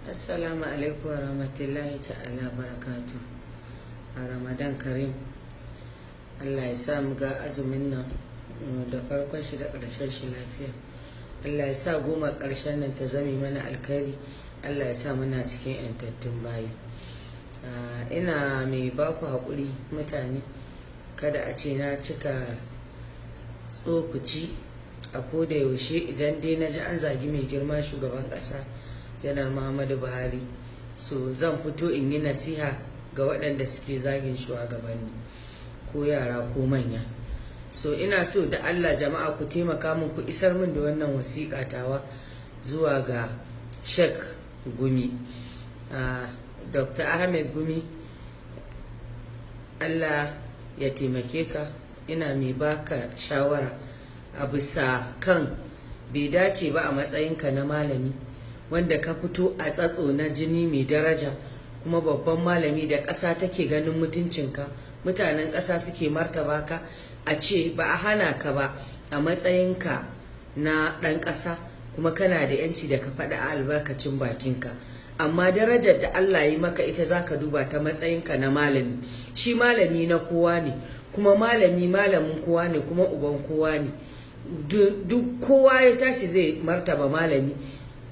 Assalamu alaikum wa rahmatullahi ta'ala barakatu. A Ramadan Karim. Allah ya sa mu ga azumin nan da farkon shi da ƙarshen shi lafiya. Allah ya sa 10 ƙarshen nan ta zame mana alkhairi. Allah ya sa muna cikin 'yantattun bayi. Ina mai baku haƙuri mutane, kada a ce na cika tsokuci a koda yaushe idan dai na ji an zagi mai girma shugaban ƙasa Janar Muhammadu Buhari, so zan fito in yi nasiha ga waɗanda suke zagin shugabanni, ko yara ko manya. So ina so da Allah jama'a ku taimaka min ku isar min da wannan wasiƙa tawa zuwa ga Sheikh Gumi, Dr. Ahmed Gumi. Allah ya taimake ka. Ina mai baka shawara a bisa kan bai dace ba a matsayinka na malami wanda ka fito a tsatso na jini mai daraja, kuma babban malami da ƙasa take ganin mutuncinka, mutanen ƙasa suke martaba ka, a ce ba a hana ka ba a matsayinka na ɗan ƙasa, kuma kana da yanci da ka faɗa a albarkacin bakinka. Amma darajar da Allah yi maka ita za ka duba ta matsayinka na malami. Shi malami na kowa ne, kuma malami malamin kowa ne, kuma uban kowa ne. Duk kowa ya tashi zai martaba malami.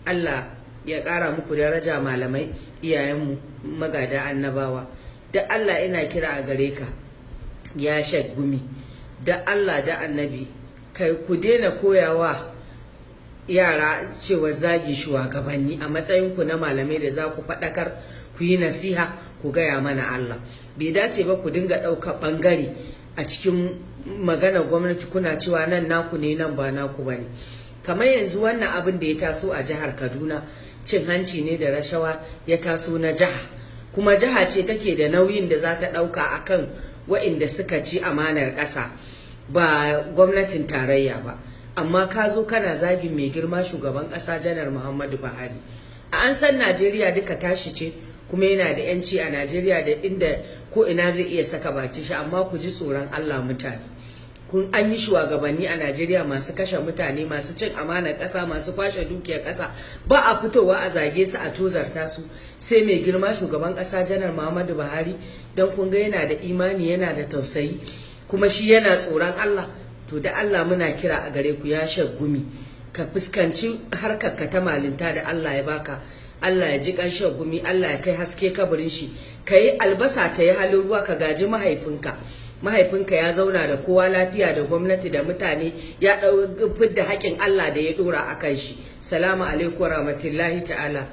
Allah ya ƙara muku daraja malamai, iyayenmu magada annabawa. Da Allah ina kira a gare ka ya Sheikh Gumi, da Allah da annabi kai ku daina koyawa yara cewa zagi shugabanni a matsayinku na malamai da za ku faɗakar, ku yi nasiha, ku gaya mana Allah. Bai dace ba ku dinga ɗaukar ɓangare a cikin maganar gwamnati, kuna cewa nan naku ne, nan ba naku ba ne. Kamar yanzu wannan abin da ya taso a jihar Kaduna, cin hanci ne da rashawa ya taso na jiha, kuma jiha ce take da nauyin da za ta ɗauka akan wa'inda suka ci amanar ƙasa, ba gwamnatin tarayya ba. Amma ka zo kana zagin mai girma shugaban ƙasa Janar Muhammadu Buhari. A an san Najeriya duka tashi ce, kuma yana da yanci a Najeriya da inda ko ina zai iya saka bakin shi. Amma ku ji tsoron Allah mutane. Kun an yi shugabanni a Najeriya masu kashe mutane, masu cin amanar ƙasa, masu kwashe dukiyar ƙasa, ba a fitowa a zage su a tozarta su, sai mai girma shugaban ƙasa Janar Muhammadu Buhari. Don kun ga yana da imani, yana da tausayi, kuma shi yana tsoron Allah. To da Allah muna kira a gare ku ya Sheikh Gumi, ka fuskanci harkar ka ta malinta da Allah ya baka. Allah ya ji ƙanshin Gumi, Allah ya kai haske kabarin shi. Ka yi albasa ta yi halin ruwa, ka gaji mahaifinka. Mahaifinka ya zauna da kowa lafiya, da gwamnati da mutane, ya fidda haƙƙin Allah da ya ɗora a kan shi. Salamu alaikum rahmatullahi ta'ala.